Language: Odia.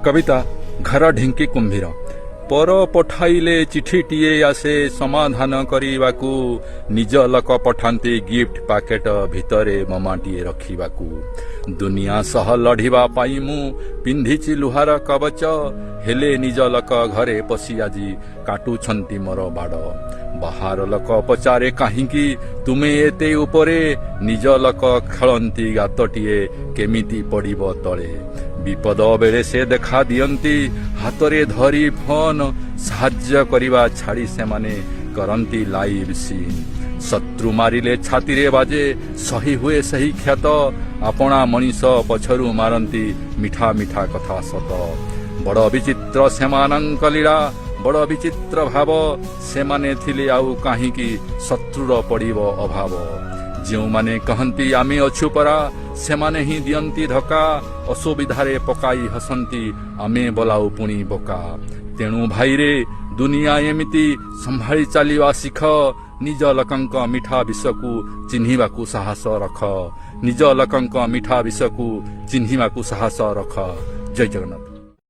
କବିତା ଘର ଢିଙ୍କି କୁମ୍ଭୀର। ପର ପଠାଇଲେ ଚିଠିଟିଏ ଆସେ ସମାଧାନ କରିବାକୁ। ନିଜ ଲୋକ ପଠାନ୍ତି ଗିଫ୍ଟ ପ୍ୟାକେଟ ଭିତରେ ବୋମାଟିଏ ରଖିବାକୁ। ଦୁନିଆ ସହ ଲଢ଼ିବା ପାଇଁ ମୁଁ ପିନ୍ଧିଛି ଲୁହାର କବଚ, ହେଲେ ନିଜ ଲୋକ ଘରେ ପଶି ଆଜି କାଟୁଛନ୍ତି ମୋର ବାଡ଼। ବାହାର ଲୋକ ପଚାରେ, କାହିଁକି ତୁମେ ଏତେ ଉପରେ? ନିଜ ଲୋକ ଖୋଳନ୍ତି ଗାତଟିଏ, କେମିତି ପଡ଼ିବ ତଳେ। ବିପଦ ବେଳେ ସେ ଦେଖା ଦିଅନ୍ତି ହାତରେ ଧରି ଫୋନ। ସାହାଯ୍ୟ କରିବା ଛାଡ଼ି ସେମାନେ କରନ୍ତି ଲାଇଭ୍ ସିନ୍। ଶତ୍ରୁ ମାରିଲେ ଛାତିରେ ବାଜେ, ସହି ହୁଏ ସେହି କ୍ଷତ। ଆପଣା ମଣିଷ ପଛରୁ ମାରନ୍ତି ମିଠା ମିଠା କଥା ସତ। ବଡ଼ ବିଚିତ୍ର ସେମାନଙ୍କ ଲୀଳା, ବଡ଼ ବିଚିତ୍ର ଭାବ। ସେମାନେ ଥିଲେ ଆଉ କାହିଁକି ଶତ୍ରୁର ପଡ଼ିବ ଅଭାବ? ଯେଉଁମାନେ କହନ୍ତି ଆମେ ଅଛୁ ପରା, ସେମାନେ ହିଁ ଦିଅନ୍ତି ଧକ୍କା। ଅସୁବିଧାରେ ପକାଇ ହସନ୍ତି, ଆମେ ବୋଲାଉ ପୁଣି ବୋକା। ତେଣୁ ଭାଇରେ, ଦୁନିଆ ଏମିତି, ସମ୍ଭାଳି ଚାଲିବା ଶିଖ। ନିଜ ଲୋକଙ୍କ ମିଠା ବିଷକୁ ଚିହ୍ନିବାକୁ ସାହସ ରଖ। ନିଜ ଲୋକଙ୍କ ମିଠା ବିଷକୁ ଚିହ୍ନିବାକୁ ସାହସ ରଖ। ଜୟ ଜଗନ୍ନାଥ।